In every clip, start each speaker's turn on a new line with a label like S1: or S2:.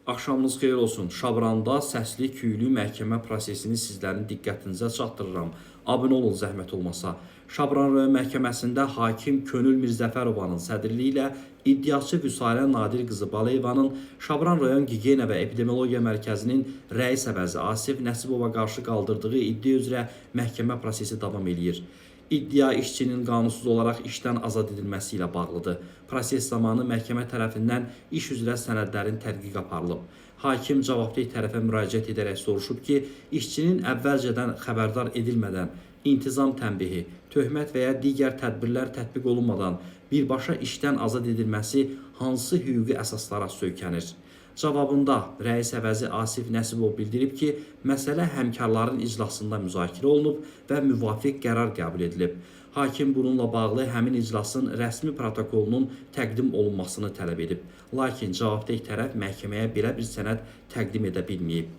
S1: Axşamınız xeyir olsun. Şabranda səsli küylü məhkəmə prosesini sizlərin diqqətinizə çatdırıram. Abunə olun zəhmət olmasa. Şabran rayon məhkəməsində hakim Könül Mirzəfərovanın sədrliyi ilə iddiaçı Vüsalə Nadir qızı Balayevanın Şabran rayon Gigiyena və Epidemiologiya Mərkəzinin rəis əvəzi Asif Nəsibova qarşı qaldırdığı iddia üzrə məhkəmə prosesi davam eləyir. İddia işçinin qanunsuz olaraq işdən azad edilməsi ilə bağlıdır. Proses zamanı məhkəmə tərəfindən iş üzrə sənədlərin tədqiqi aparılıb. Hakim cavabdeh tərəfə müraciət edərək soruşub ki, işçinin əvvəlcədən xəbərdar edilmədən intizam tənbihi, töhmət və ya digər tədbirlər tətbiq olunmadan birbaşa işdən azad edilməsi hansı hüquqi əsaslara söykənir? Cavabında rəis əvəzi Asif Nəsibov bildirib ki, məsələ həmkarların iclasında müzakirə olunub və müvafiq qərar qəbul edilib. Hakim bununla bağlı həmin iclasın rəsmi protokolunun təqdim olunmasını tələb edib. Lakin cavabdeh tərəf məhkəməyə belə bir sənəd təqdim edə bilməyib.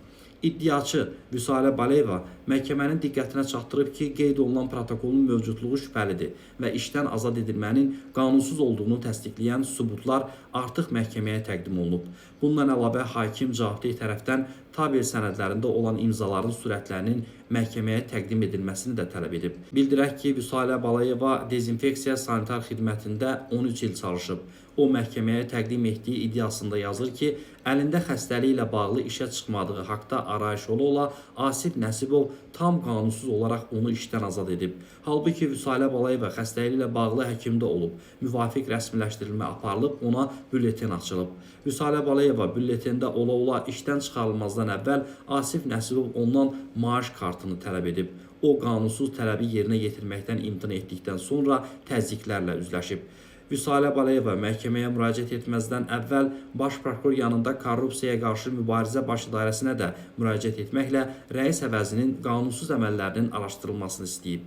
S1: İddiaçı Vüsalə Baleyeva məhkəmənin diqqətinə çatdırıb ki, qeyd olunan protokolun mövcudluğu şübhəlidir və işdən azad edilmənin qanunsuz olduğunu təsdiqləyən sübutlar artıq məhkəməyə təqdim olunub. Bundan əlavə hakim cavabdeh tərəfdən tabel sənədlərində olan imzaların surətlərinin məhkəməyə təqdim edilməsini də tələb edib. Bildirək ki, Vüsalə Balayeva dezinfeksiya sanitar xidmətində 13 il çalışıb. O məhkəməyə təqdim etdiyi iddiasında yazır ki, əlində xəstəliyi ilə bağlı işə çıxmadığı haqda arayış ola-ola Asif Nəsibov tam qanunsuz olaraq onu işdən azad edib. Halbuki Vüsalə Balayeva xəstəliyi ilə bağlı həkimdə olub. Müvafiq rəsmiləşdirilmə aparılıb, ona bülleten açılıb. Vüsalə Balayeva bülletində ola-ola işdən çıxarılmazdan əvvəl Asif Nəsibov ondan maaş kartını tələb edib. O qanunsuz tələbi yerinə yetirməkdən imtina etdikdən sonra təzyiqlərlə üzləşib. Vüsalə Balayeva məhkəməyə müraciət etməzdən əvvəl baş prokuror yanında korrupsiyaya qarşı mübarizə baş idarəsinə də müraciət etməklə rəis əvəzinin qanunsuz əməllərinin araşdırılmasını istəyib.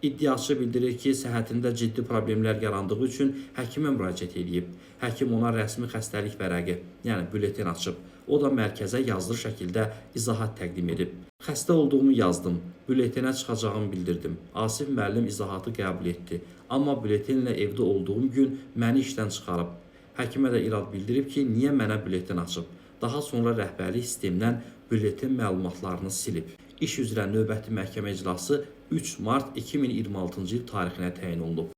S1: İddiaçı bildirir ki, səhhətində ciddi problemlər yarandığı üçün həkimə müraciət edib. Həkim ona rəsmi xəstəlik vərəqi, yəni bülleten açıb. O da mərkəzə yazılı şəkildə izahat təqdim edib. Xəstə olduğumu yazdım, bülletenə çıxacağımı bildirdim. Asif müəllim izahatı qəbul etdi. Amma bülletenlə evdə olduğum gün məni işdən çıxarıb. Həkimə də irad bildirib ki, niyə mənə bülleten açıb. Daha sonra rəhbərlik sistemdən bülleten məlumatlarını silib. İş üzrə növbəti məhkəmə iclası 3 mart 2026-cı il tarixinə təyin olunub.